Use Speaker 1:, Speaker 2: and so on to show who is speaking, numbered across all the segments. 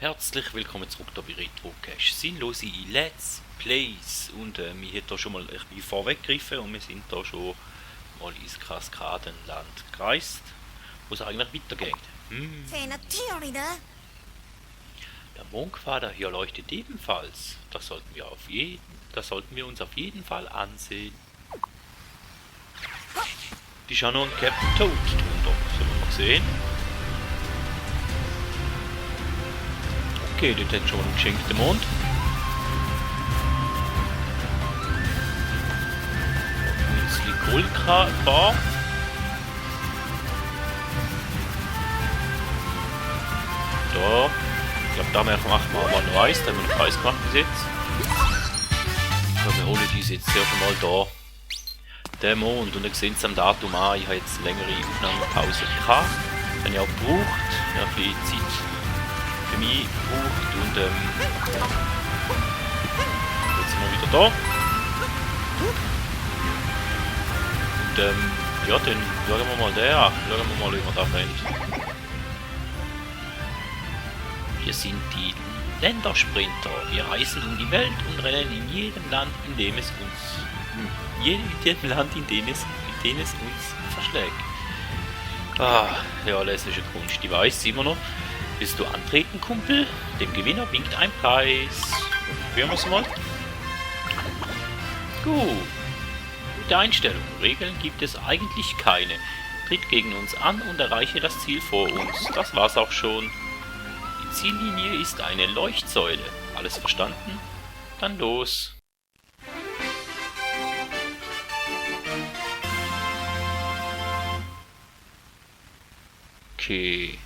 Speaker 1: Herzlich willkommen zurück hier bei Retrocache. Sinnlose Let's Plays. Und wir haben hier schon mal ein bisschen vorweggegriffen und wir sind da schon mal ins Kaskadenland gereist, wo es eigentlich weitergeht. Der Mondquader hier leuchtet ebenfalls. Das sollten wir uns auf jeden Fall ansehen. Die Shannon und Captain Toad drunter. Sollen wir mal sehen. Okay, dort hat schon einen geschenkten Mond. Münzli Goldbar. Da. Ich glaube, da machen wir aber noch eins. Da haben wir noch eins gemacht bis jetzt. So, wir holen uns jetzt erst einmal da den Mond. Und dann sehen Sie am Datum an, ich habe jetzt eine längere Aufnahmepause gehabt. Das habe ich auch gebraucht. Ich habe viel Zeit für mich gebraucht und jetzt sind wir wieder da. Und ja, dann schauen wir mal den an. Schauen wir mal, wie wir da finden. Wir sind die Ländersprinter. Wir reisen um die Welt und rennen in jedem Land, in dem es uns verschlägt. Ah, ja, das ist eine Kunst. Ich weiß immer noch. Willst du antreten, Kumpel? Dem Gewinner winkt ein Preis. Probieren wir es mal. Gut. Gute Einstellung. Regeln gibt es eigentlich keine. Tritt gegen uns an und erreiche das Ziel vor uns. Das war's auch schon. Die Ziellinie ist eine Leuchtsäule. Alles verstanden? Dann los. Okay.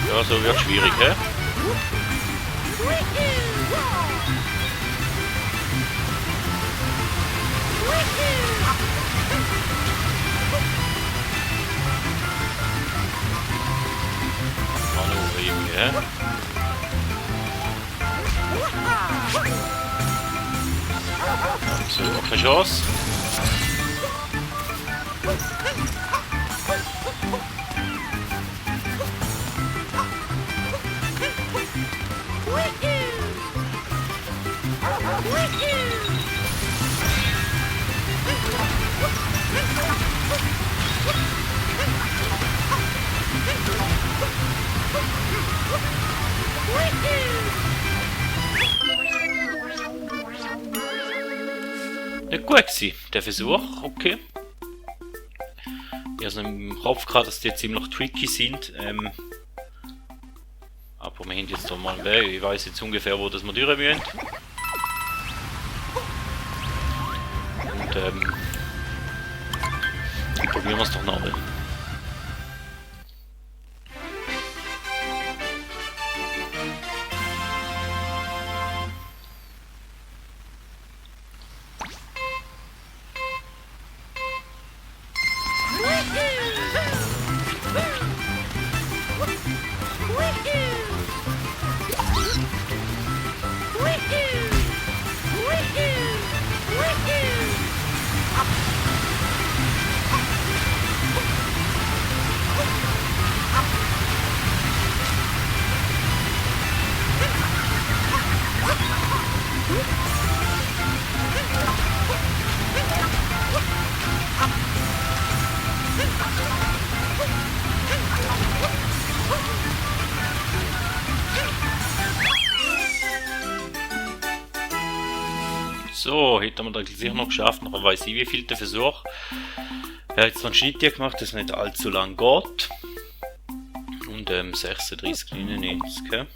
Speaker 1: Ja, so wird schwierig, hä? Hallo, irgendwie, hä? So, noch keine Chance. Nicht gut gewesen, der Versuch, okay. Ich habe so im Kopf gehabt, dass die ziemlich tricky sind. Aber wir haben jetzt da mal einen Weg. Ich weiß jetzt ungefähr, wo das wir durch müssen. Und probieren wir es doch nochmal. So, hätten wir dann sicher noch geschafft, noch weiß ich wie viel der Versuch. Er hat jetzt noch einen Schnitt hier gemacht, das nicht allzu lang geht. Und 36,99, okay.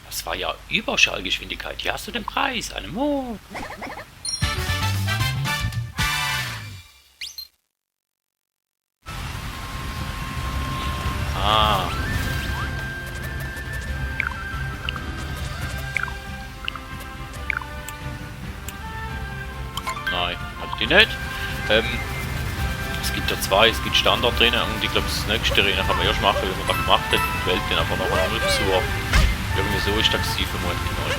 Speaker 1: Das war ja Überschallgeschwindigkeit. Hier hast du den Preis, einen Mond. Ah. Nein, hab ich die nicht. gibt ja zwei, es gibt Standardrennen und ich glaube das nächste Rennen kann man erst machen, wenn man das gemacht hat und die Welt dann einfach noch einmal besuchen. Irgendwie so ist das gewesen, vermutlich mal.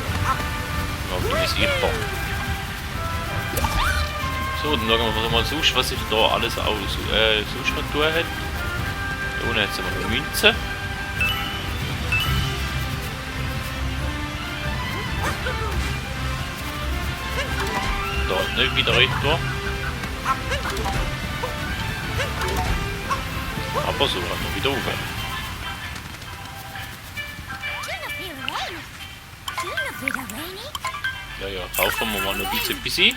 Speaker 1: Optimisierbar. So, dann schauen wir mal sonst, was sich da alles auch sonst noch tun hat. Da unten jetzt haben wir noch Münzen. Da nicht wieder retour. Aber so haben wir wieder oben. Ja, ja, kaufen wir mal noch ein bisschen.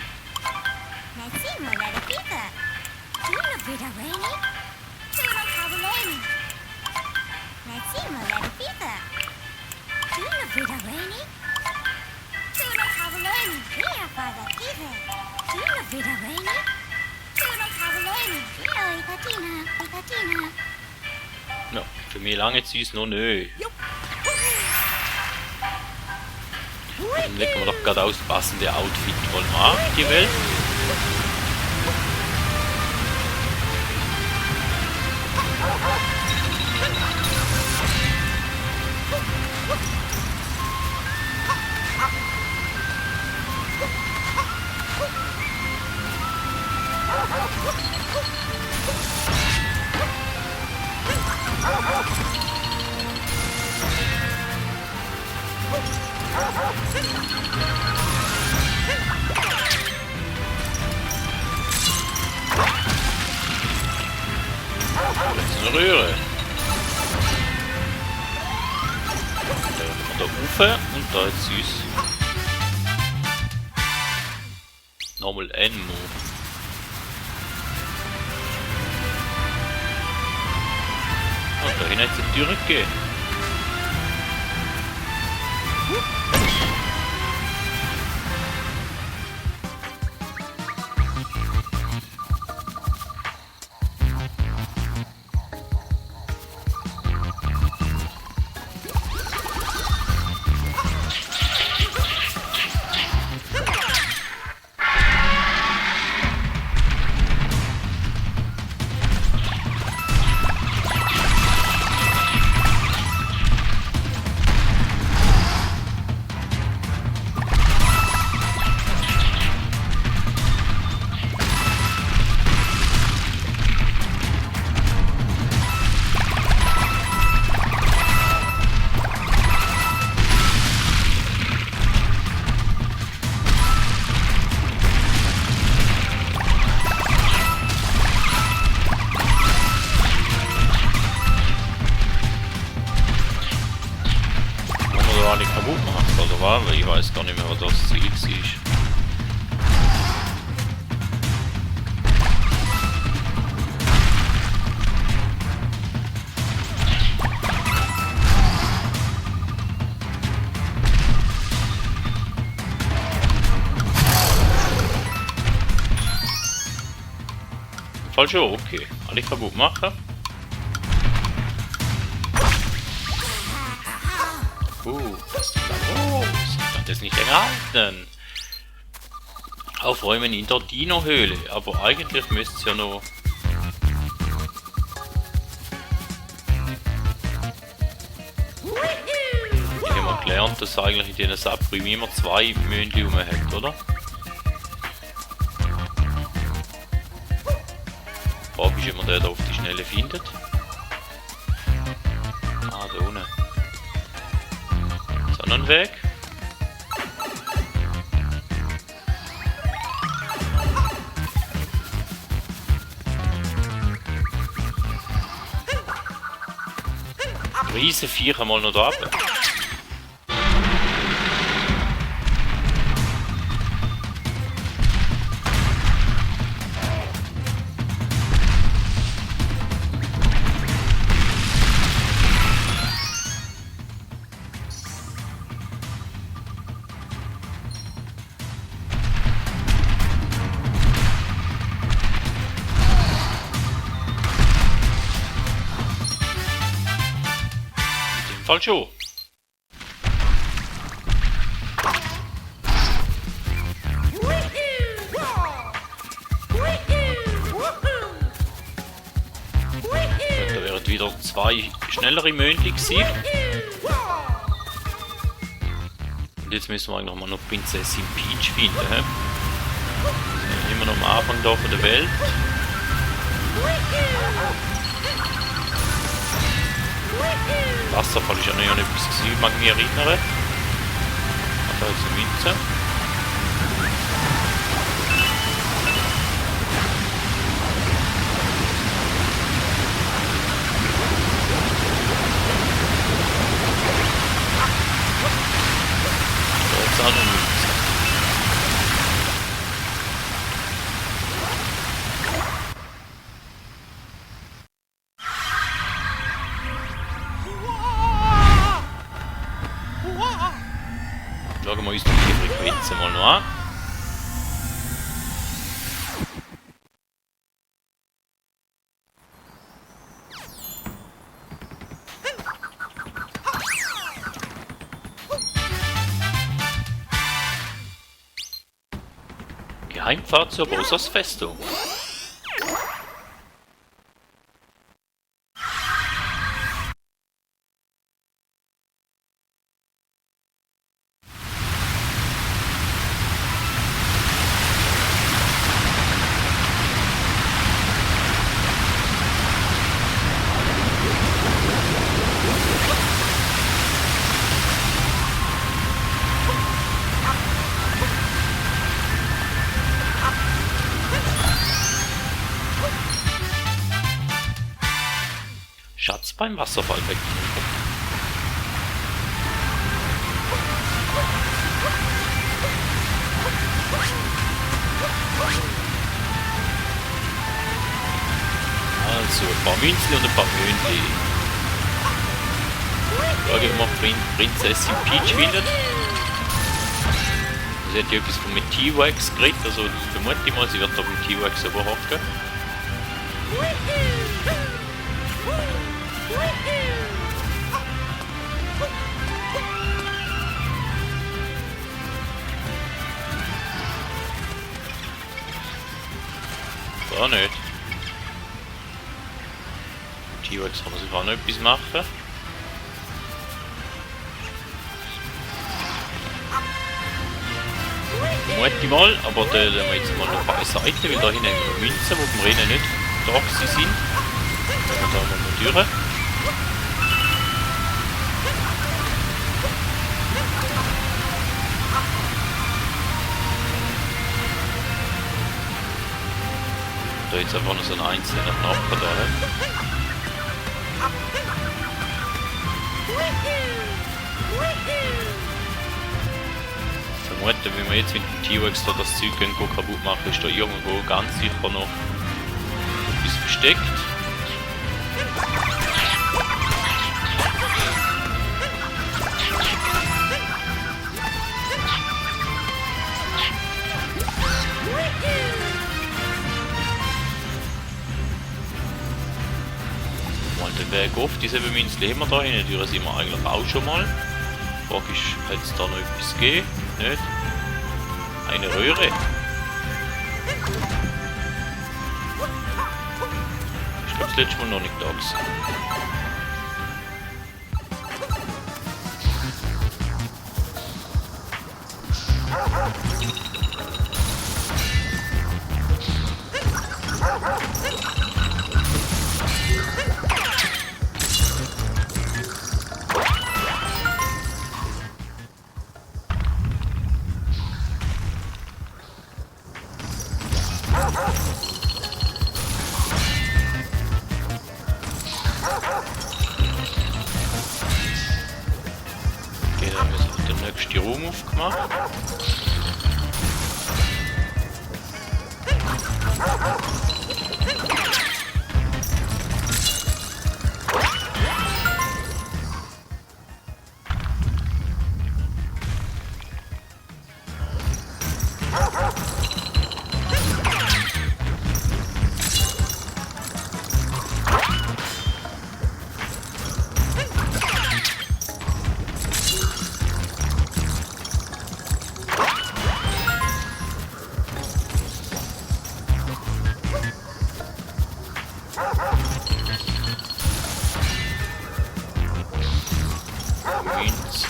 Speaker 1: Ja, für mich lange jetzt uns noch nicht. Dann legen wir doch gerade aus passende Outfit voll mal die Welt. Eine Röhre. Da rauf und da jetzt süß. Nochmal Enmo. Und da hinten hat es eine Tür gegeben. Nicht kaputt macht, oder was? Weil ich weiß gar nicht mehr, was das Ziel ist. Falsch, okay. Alle kaputt machen. Ich kann das nicht länger halten. Aufräumen in der Dino-Höhle. Aber eigentlich müsste es ja noch... Ich habe mal gelernt, dass eigentlich in diesen Subräumen immer zwei Mündchen rum hat, oder? Die Frage ist, ob man den da auf die Schnelle findet. Ah, da unten. Weg. Riese Viecher mal noch da ab. Fall schon. 2 schnellere Möndli gewesen. Und jetzt müssen wir eigentlich mal noch Prinzessin Peach finden. He? Wir sind immer noch am Anfang da von der Welt. Wasserfall ist ja noch nicht etwas gewesen, mag mich erinnern. Da ist eine Münze. Da ist auch eine Münze. Schauen wir uns die Frequenzen mal noch an. Geheimfahrt zur Bowsers Festung. Schatz beim Wasserfall wegnehmen. Also ein paar Münzli und ein paar Möndli. Schauen wir mal, ob Prinzessin Peach findet. Sie hat ja etwas von mit T-Wax geredet, also ich vermute mal, sie wird da mit T-Wax überhocken. Da nicht. T-Wax kann man sich auch noch etwas machen. Vermute mal, aber da lassen wir jetzt mal noch beiseite, weil da hinten haben wir Münzen, die beim Rennen nicht da sind. Da haben wir mal durch. Da jetzt einfach nur so ein einzelner Knopf da. Vermuten, wenn wir jetzt mit dem T-Rex da das Zeug kaputt machen, ist da irgendwo ganz sicher noch etwas versteckt. Den Weg auf, diese Münzli haben wir da hin, die sind wir eigentlich auch schon mal. Die Frage ist, hat es da noch etwas gegeben? Nicht? Eine Röhre. Ich glaube, das letzte Mal noch nicht da gewesen. Okay, dann haben wir den nächsten Raum aufgemacht.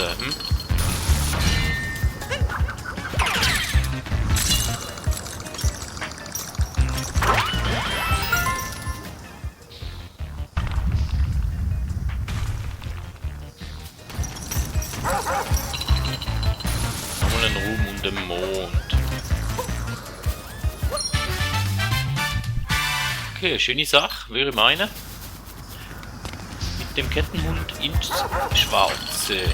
Speaker 1: Hm? Nochmal einen Ruhm und den Mond. Okay, schöne Sache, würde ich meinen. Mit dem Kettenhund ins Schwarze.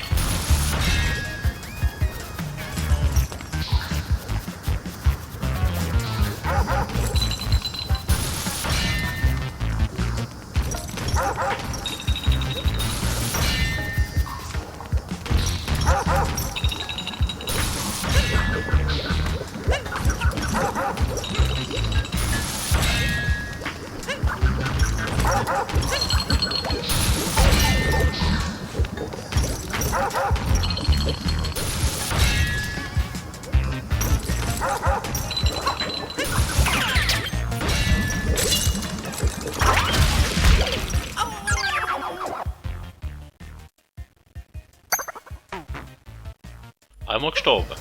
Speaker 1: Einmal gestorben.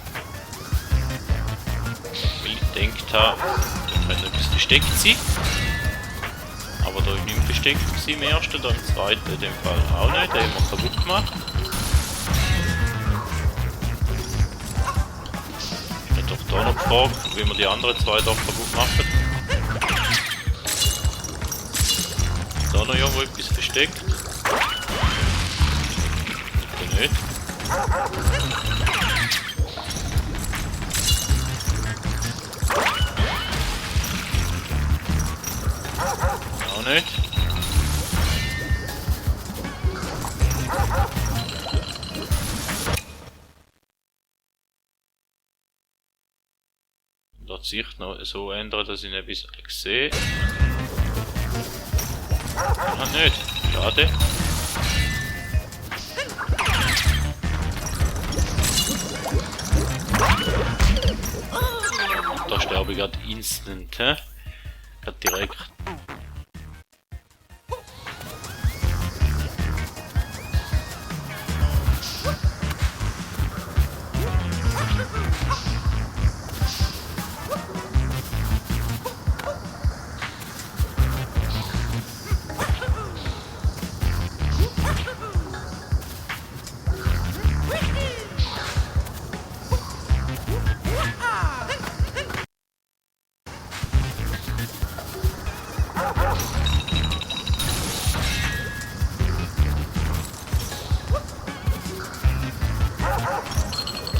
Speaker 1: Weil ich gedacht habe, da könnte etwas versteckt sein. Aber da ist nicht mehr versteckt im ersten, da im zweiten in dem Fall auch nicht. Den haben wir kaputt gemacht. Ich hätte doch da noch gefragt, wie wir die anderen zwei da kaputt machen. Da noch irgendwo etwas versteckt. Oder nicht? Auch nicht. Da die Sicht noch so ändern, dass ich nicht etwas sehe. Ah, nicht. Schade. Da sterbe ich gerade instant, hä? Gerade direkt.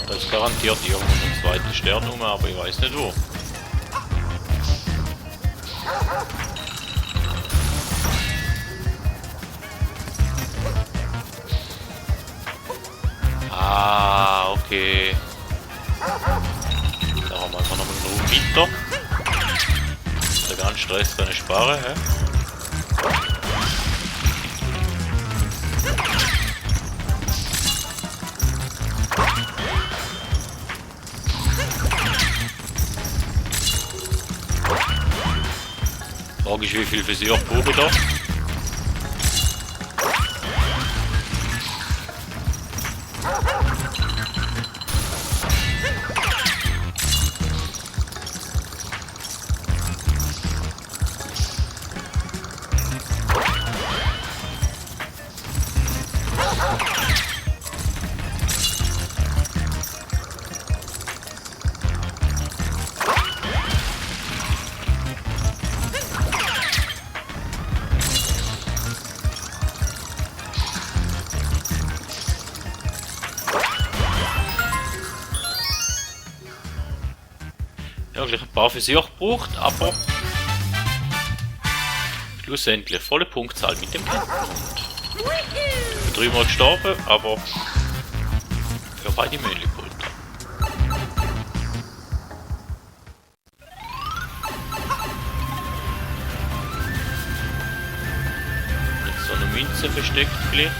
Speaker 1: Da ist garantiert irgendwo ein zweiter Stern rum, aber ich weiß nicht wo. Ah, okay. Da haben wir einfach nochmal einen Raum weiter. Der ganze Stress kann ich sparen, hä? Frage ist, wie viel Versuch brauche ich da? Ja, gleich ein paar Versuche gebraucht, aber schlussendlich volle Punktzahl mit dem Kettenhund. Ich bin dreimal gestorben, aber für beide Männlichpulter. Jetzt so eine Münze versteckt vielleicht.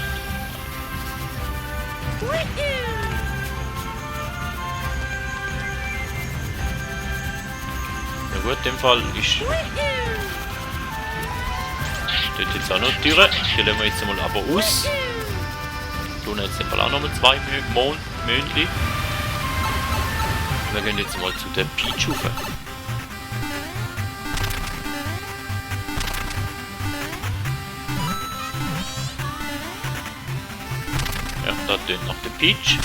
Speaker 1: Na gut, in dem Fall ist steht jetzt auch noch die Türe. Die lassen wir jetzt mal aber aus. tun jetzt im Fall auch nochmal 2 Mondli. Wir gehen jetzt mal zu der Peach rauf. Ja, da tönt noch der Peach.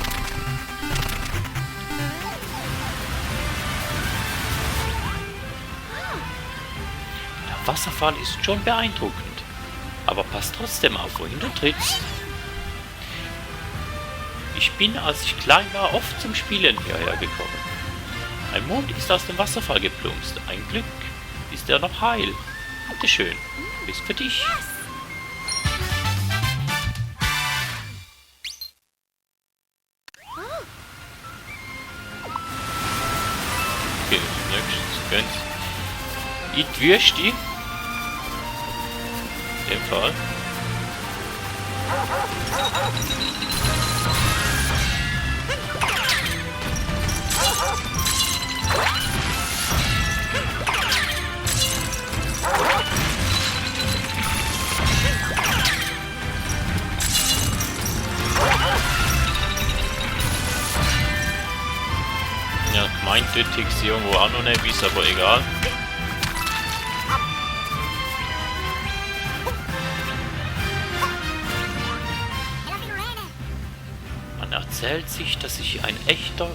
Speaker 1: Der Wasserfall ist schon beeindruckend, aber passt trotzdem auf, wohin du trittst. Ich bin, als ich klein war, oft zum Spielen hierher gekommen. Ein Mond ist aus dem Wasserfall geplumpst. Ein Glück ist er noch heil. Bitteschön, ist für dich. Okay, nächstes könnt in die Wüste. In dem Fall. Ja, gemeint dort ist irgendwo auch noch etwas, aber egal. Man erzählt sich, dass sich ein echter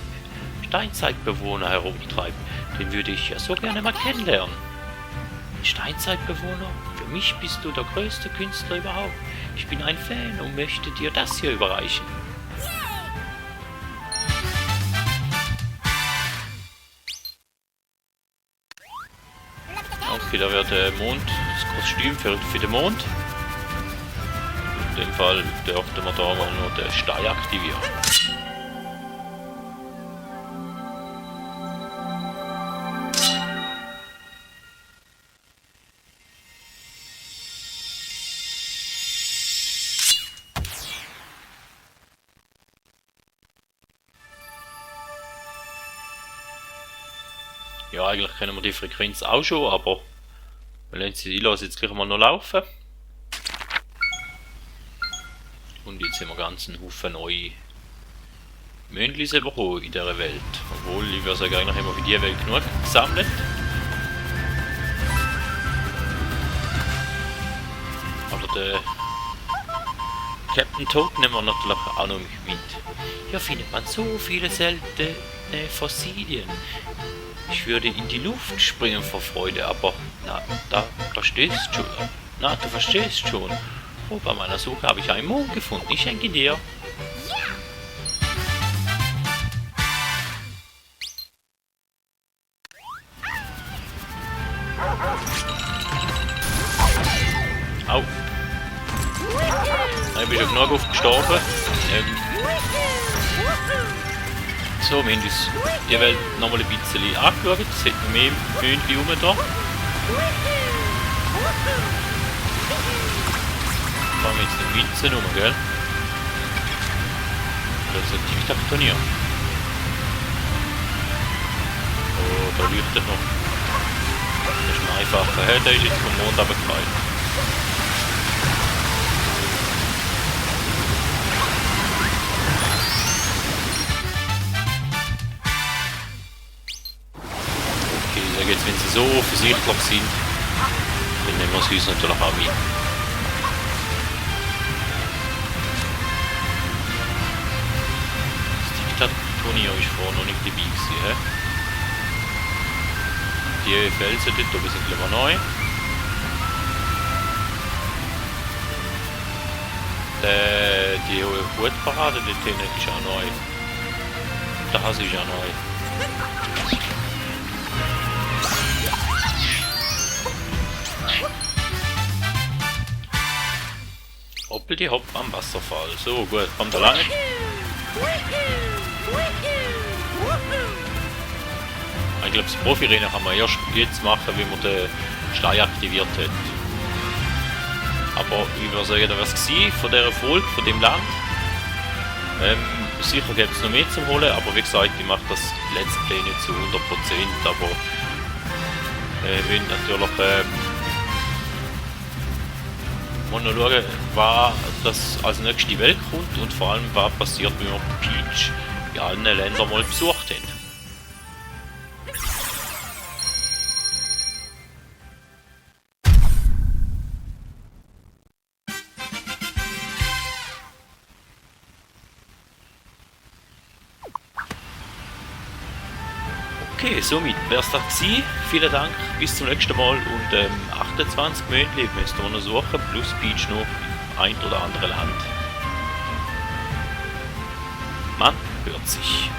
Speaker 1: Steinzeitbewohner herumtreibt. Den würde ich ja so gerne mal kennenlernen. Ein Steinzeitbewohner? Für mich bist du der größte Künstler überhaupt. Ich bin ein Fan und möchte dir das hier überreichen. Okay, da wird der Mond, das Kostüm für den Mond. In dem Fall dürfte man da mal nur den Stein aktivieren. Ja, eigentlich können wir die Frequenz auch schon, aber ich lasse jetzt gleich mal noch laufen. Und jetzt haben wir ganz einen Haufen neue Mündlis bekommen in dieser Welt. Obwohl, ich würde sagen, eigentlich haben wir für diese Welt genug gesammelt. Aber der Captain Toad nehmen wir natürlich auch noch mit. Hier findet man so viele seltene Fossilien. Ich würde in die Luft springen vor Freude, aber du verstehst schon. Oh, bei meiner Suche habe ich einen Mond gefunden. Ich schenke dir. Au. Ich bin schon genug aufgestorben. So, wir haben uns die Welt nochmal ein bisschen angeschaut. Es hat noch mehr Mündchen rum da. Da haben wir jetzt den Witzen rum, gell? Das ist ein Tic-Tac-Turnier. Oh, da leuchtet noch. Das ist ein einfacher. Hey, der ist jetzt vom Mond runtergefallen. Jetzt, wenn sie so offensichtlich sind, dann nehmen wir es uns natürlich auch mit. Das Tic-Tac-Turnier ist vorher noch nicht dabei gewesen. Die Felsen dort oben sind glaube ich neu. Die Hutparade dort hinten ist auch neu. Das ist auch neu. Hoppeldi hopp am Wasserfall. So, gut, kommt da lang. Ich glaube, das Profi-Rennen kann man erst jetzt machen, wie man den Stein aktiviert hat. Aber ich würde sagen, das war es von dieser Folge, von dem Land. Sicher gibt es noch mehr zum Holen, aber wie gesagt, ich mache das Let's Play nicht zu 100%, aber wenn natürlich Mal noch schauen, was das als nächste die Welt kommt und vor allem, was passiert, wenn wir Peach in allen Ländern mal besucht haben. Okay, somit wäre es das gewesen. Vielen Dank, bis zum nächsten Mal und 28 Monate müssen wir noch suchen, plus Peach noch im ein oder anderen Land. Man hört sich.